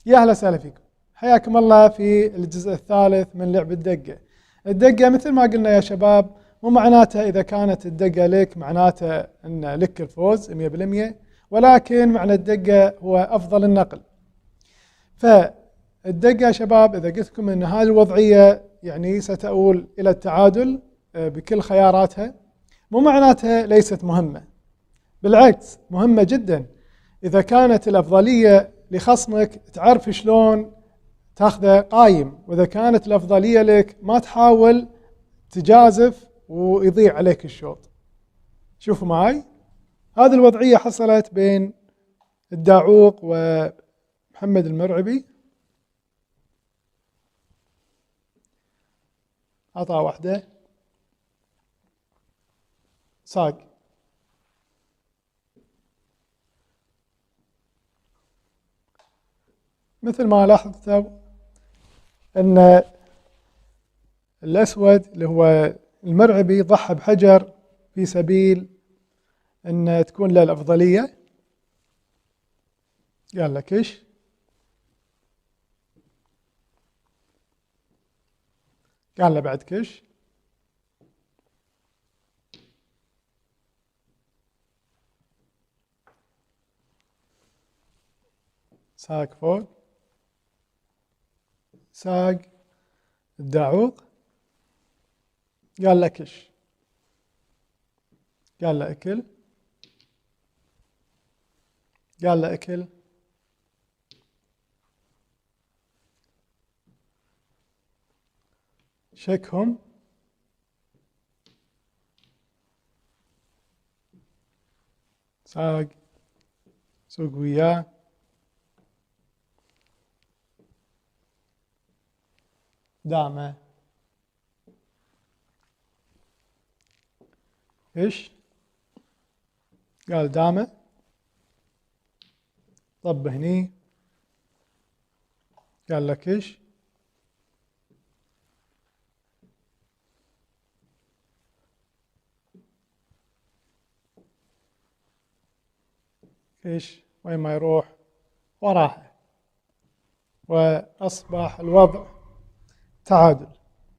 يا أهلا وسهلا فيكم، حياكم الله في الجزء الثالث من لعب الدقة. الدقة مثل ما قلنا يا شباب مو معناته إذا كانت الدقة لك معناته أن لك الفوز 100%، ولكن معنى الدقة هو أفضل النقل. فالدقة يا شباب إذا قلت لكم أن هذه الوضعية يعني ستؤول إلى التعادل بكل خياراتها، مو معناتها ليست مهمة، بالعكس مهمة جدا. إذا كانت الأفضلية لخصمك تعرف شلون تاخذه قايم، وإذا كانت الأفضلية لك ما تحاول تجازف ويضيع عليك الشوط. شوفوا معي هذه الوضعية حصلت بين الداعوق ومحمد المرعبي. عطى واحدة ساق، مثل ما لاحظتوا أن الأسود اللي هو المرعبي ضحى بحجر في سبيل أن تكون له الأفضلية. قال لك إيش؟ قال له بعد كش. ساق فوق، ساق الداعوق، قال له كش، قال له اكل، قال له اكل، شكهم، ساق، سوق وياه، دامه، ايش؟ قال دامه، طب هني، قال لك ايش؟ ايش؟ وين ما يروح وراها، واصبح الوضع تعادل.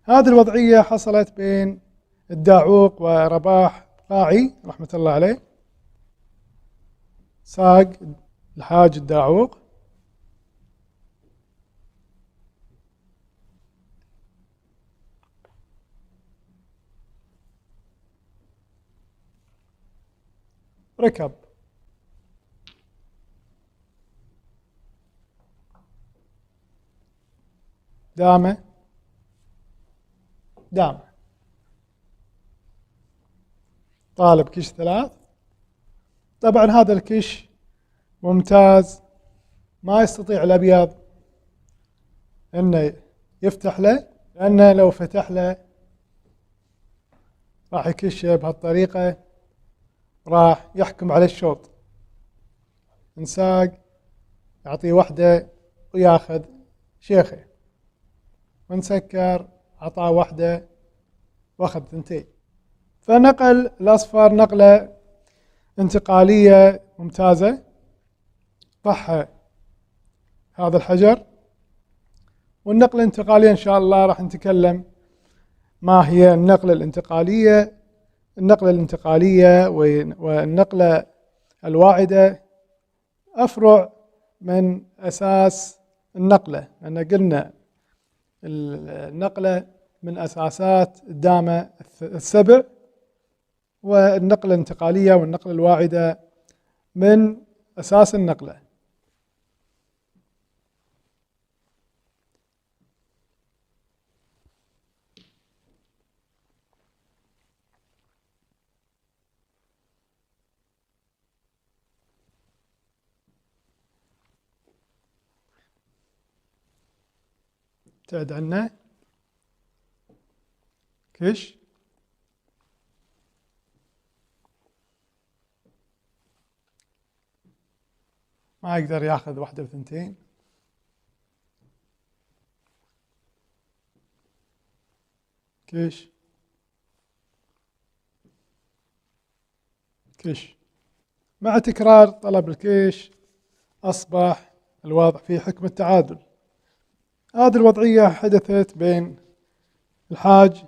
هذه الوضعية حصلت بين الداعوق ورباح قاعي رحمة الله عليه. ساق الحاج الداعوق، ركب، دامه، دامه، طالب كش 3. طبعا هذا الكش ممتاز، ما يستطيع الأبيض أنه يفتح له، لأنه لو فتح له راح يكشه بهالطريقة، راح يحكم على الشوط. انساق، يعطيه واحدة وياخذ شيخه، ونسكر عطاه واحدة واخذ 2. فنقل الأصفر نقلة انتقالية ممتازة، ضحى هذا الحجر. والنقلة الانتقالية إن شاء الله راح نتكلم ما هي النقلة الانتقالية، النقلة الانتقالية والنقلة الواعدة أفرع من أساس النقلة، لأن قلنا النقلة من أساسات الدامة السبع، والنقلة الانتقالية والنقلة الواعدة من أساس النقلة. ابتعد عنه، كش، ما يقدر ياخذ واحدة وثنتين. كش، كش. مع تكرار طلب الكش أصبح الوضع في حكم التعادل. هذه الوضعية حدثت بين الحاج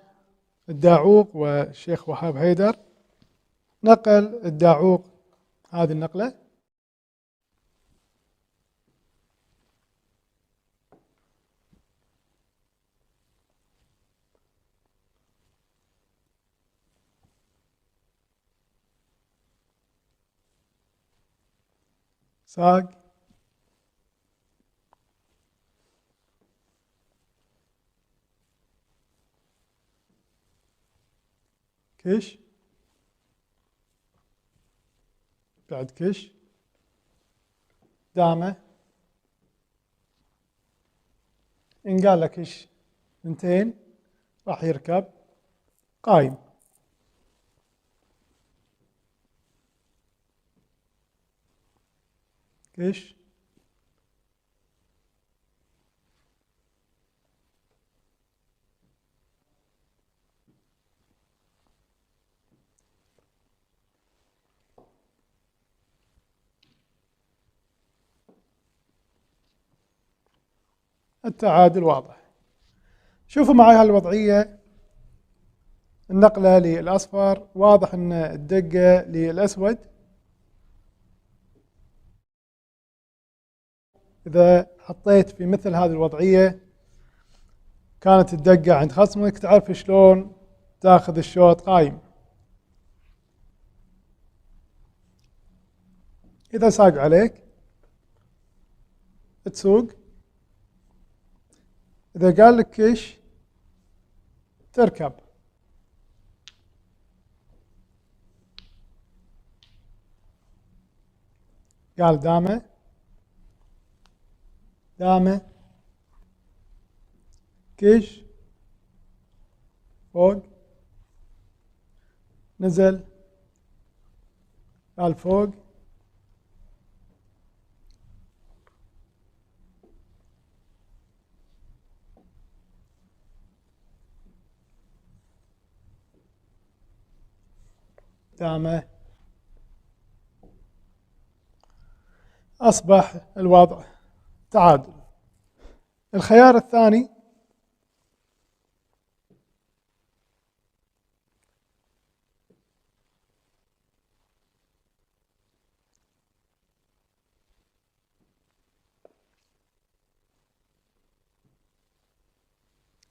الداعوق والشيخ وهاب هيدر. نقل الداعوق هذه النقلة، ساق، كش، بعد كش، دامة. إن قال لك كش 2 راح يركب قايم. كش، التعادل واضح. شوفوا معي هالوضعية، النقلة للأصفر، واضح أن الدقة للأسود. إذا حطيت في مثل هذه الوضعية كانت الدقة عند خصمك، تعرف شلون تاخذ الشوط قايم. إذا ساق عليك تسوق، إذا قال لك كش تركب. قال دامة، دامة، كش، فوق، نزل، قال فوق، دامة. أصبح الوضع تعادل. الخيار الثاني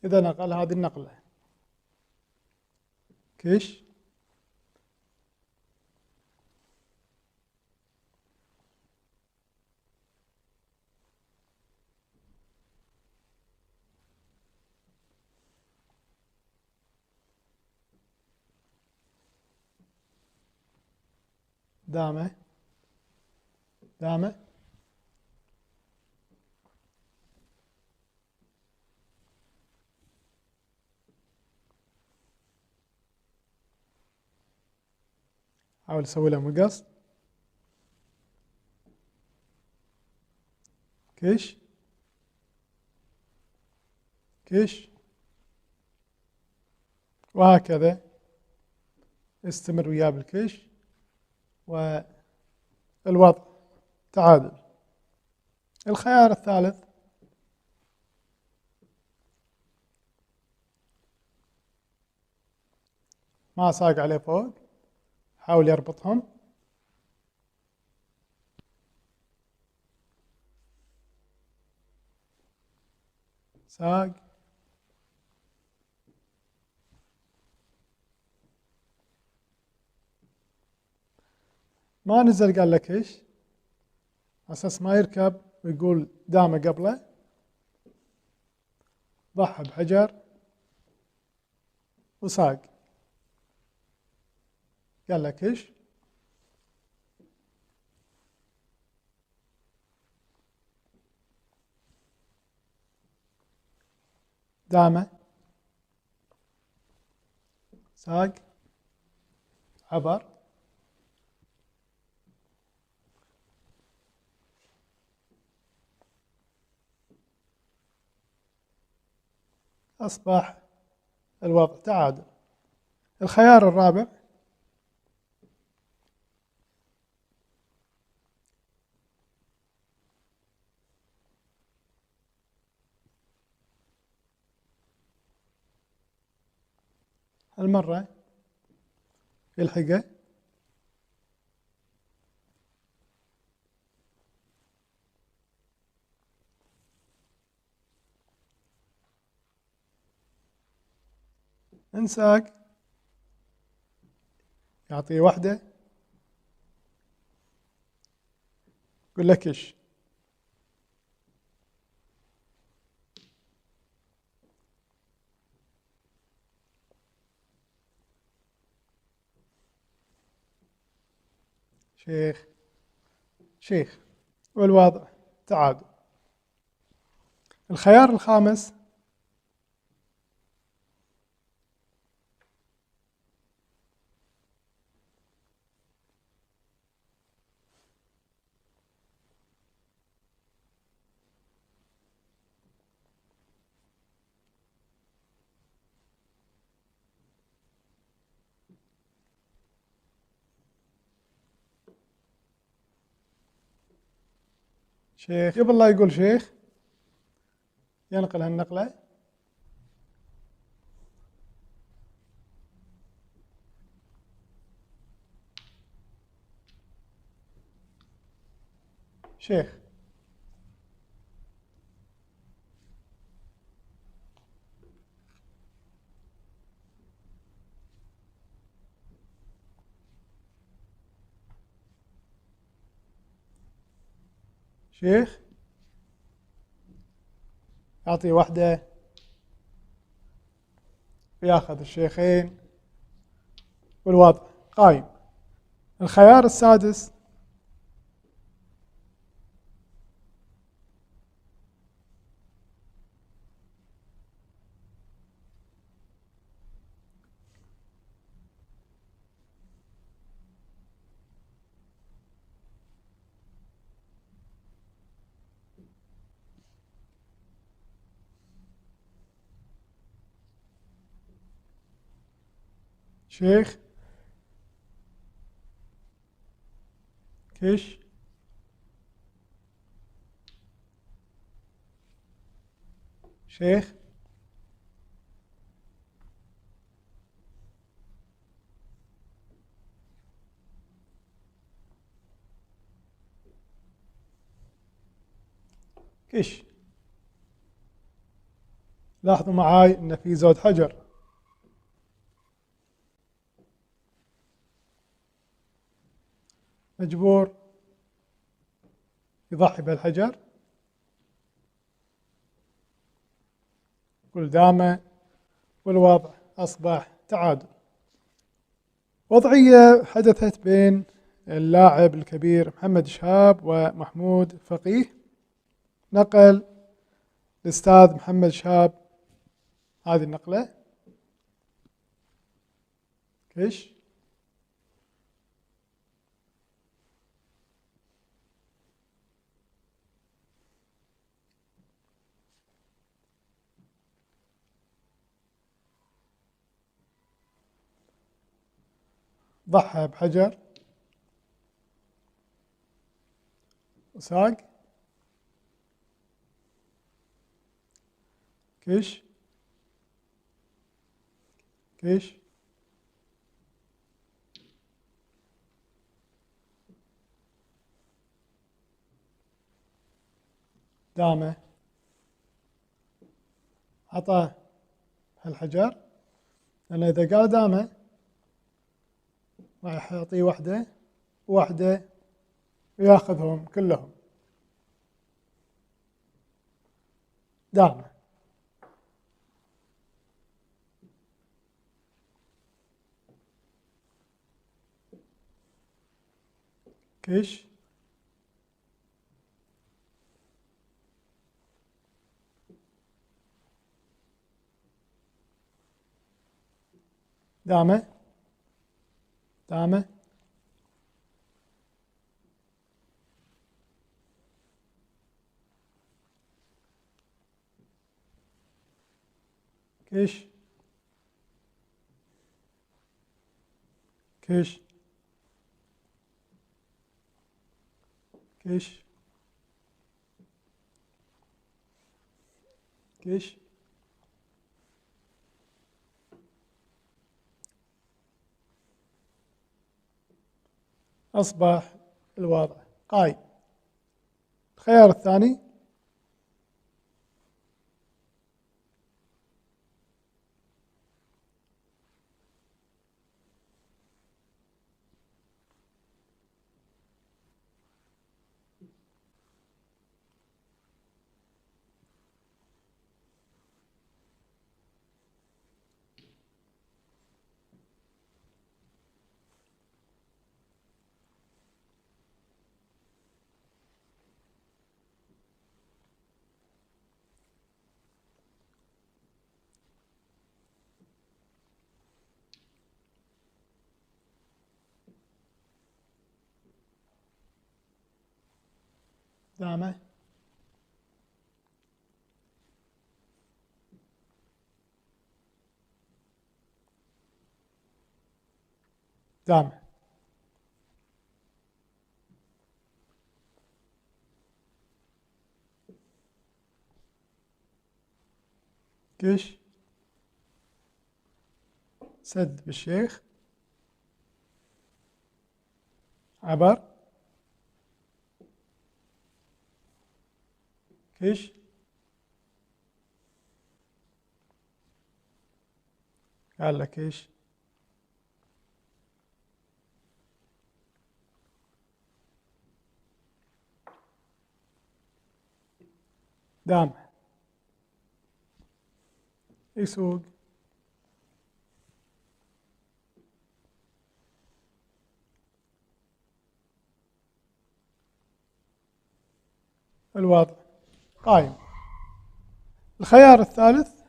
إذا نقل هذه النقلة كش، دامة، دامة، حاول اسوي له مقص، كش، كش، وهكذا استمر وياه بالكش، والوضع تعادل. الخيار الثالث ما ساق عليه فوق، حاول يربطهم، ساق، ما نزل قال لك ايش، اساس ما يركب ويقول دامه قبله، ضحى بحجر وساق، قال لك ايش، دامه، ساق، عبر، أصبح الوضع تعادل. الخيار الرابع هالمرة يلحقه. انساق، يعطيه واحدة، يقول لك كش. شيخ شيخ، والوضع تعادل. الخيار الخامس شيخ، قبل لا يقول شيخ ينقل هالنقلة. شيخ. شيخ يعطي واحدة، وياخذ الشيخين، والوضع قايم. الخيار السادس شيخ كش شيخ كش. لاحظوا معاي ان في زود حجر. مجبور يضحي بالحجر. كل دامة، والوضع أصبح تعادل. وضعية حدثت بين اللاعب الكبير محمد شهاب ومحمود فقيه. نقل الأستاذ محمد شهاب هذه النقلة. كش ضحى بحجر وساق. كش كش دامه، عطاه هالحجر، لأنه إذا قال دامه راح يعطيه واحدة واحدة وياخذهم كلهم. دامه. كش دامه دامه كش كش كش كش. أصبح الوضع قايم. الخيار الثاني دامه دامه. كش سد بالشيخ عبر كش قال لك ايش؟ دام يسوق الوضع قائم. الخيار الثالث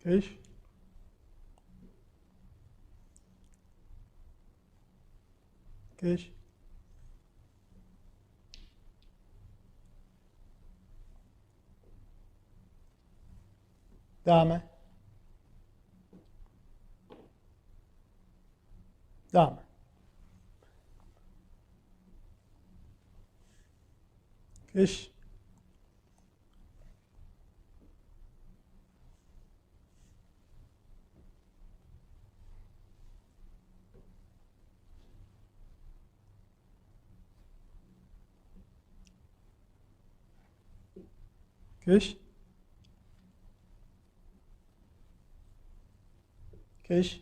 كيش كيش دامة دامة كيش كش كش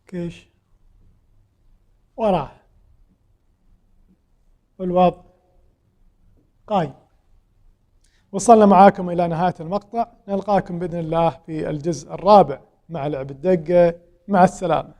كش وراه. الوضع قايم. وصلنا معاكم إلى نهاية المقطع، نلقاكم بإذن الله في الجزء الرابع مع لعب الدقة. مع السلامة.